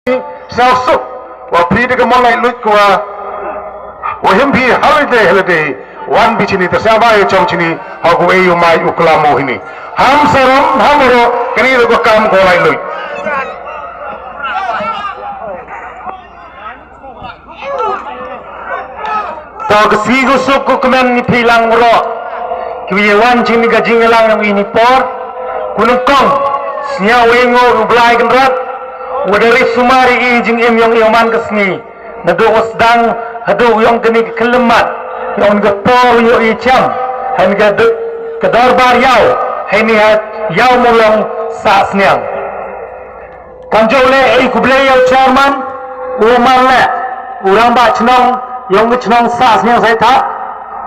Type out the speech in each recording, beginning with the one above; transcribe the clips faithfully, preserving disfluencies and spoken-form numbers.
Sngewsuk wa phi da ka mon laitluid ka wa, wa him phi holiday holiday wan phi shini, te sngewbha ïa shong shini ha kawei u mai u klam u hini. Ham sarom ham ro, kane da ka kam ka wa laitluid. To ka sngi ka suk ka kmen ni phi lang bro. Ki wi wan jing ni ka jingïalang ïa ini por. Ku nyngkong sñiaw ïa ngo U Blai Kynrad, wa da ri sumar ïa i jingim yong i man ka sngi. Naduh u sdang haduh yong kani ka khyllipmat, yong ka por ïoh i cham, ha ini ka duk ka dorbar ïaw, ha ini ha ïaw Mulong Sahsniang. Kam jooh leh, e khublei ïa u chairman, u man leh, u rangbah chnong, yong ka chnong Sahsniang Saitha,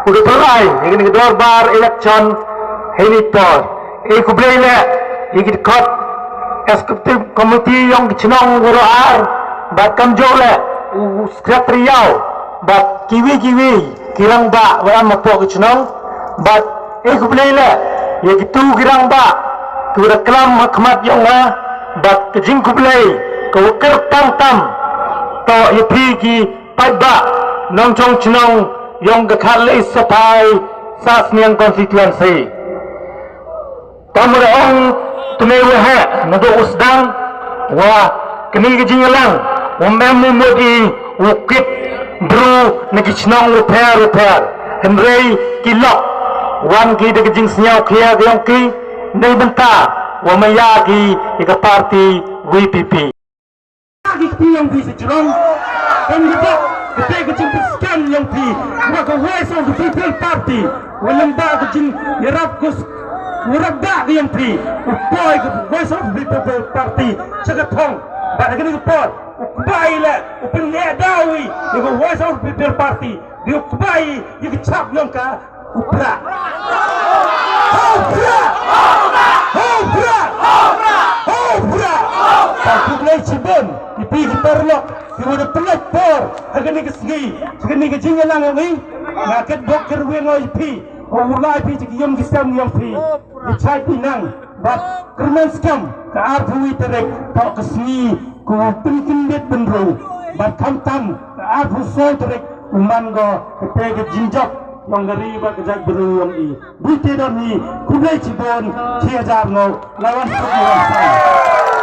u da pynrai ïa kani ka dorbar election ha ini por. E khublei leh ïa ki dkhot executive committee yong ka chnong waroh ar, bad kam jooh leh u secretary ïaw, bad kiwi kiwi ki rangbah wa em hapoh ka chnong, bad e khublei leh ïa kitu ki rangbah ki wa da klam ha khmat yong nga, bad ka jingkhublei ka wa kyrpang tam toh ïa phi ki paidbah nongchong chnong yong ka Khatlei Saphai Sahsniang constituency. Kam da ong tne wa heh naduh u sdang wa kani ka jingïalang wa mem u mut i u kit bru na ki chnong wa pher wa pher. Hynrei ki lok wan ki da ka jingsñiaw khia ka yong ki, nei bynta wa maya ki ïa ka party V P P. Ki kti yong phi sa jrong. Kan kita kita ka jingpynskem yong phi wa ka Voice of the People Party, wa lem bad ka jingïarap ka s-, wa rap da ka yong phi u poi ka Voice of the People Party cha ka thong. Bad ha kani ka por u kbai leh u pynleh daw ïa ka Voice of the People Party, di u kbai ïa ka chap yong ka. U Prah. Ho Prah! Ho Prah! Ho Prah! Ba khublei shibun ïa phi ki paralok ki wa da pynlait por ha kani ka sngi, ha kani ka jingïalang yong i. Nga kyrpad bok kyrweng ïa phi, u lai phi cha ki ïing ki sem yong phi. Ki chait ki nang bad kyrmen skhem ka arphew wi tarik toh ka sngi ka wa pynkyndit bynriew, bad khamtam ka arphew saw tarik u man ko kata ka jingjop yong ka ri bad ka jaitbynriew yong i. Bun te don hi, khublei shibun, shi hajar nguh, la wan suk la wan sam.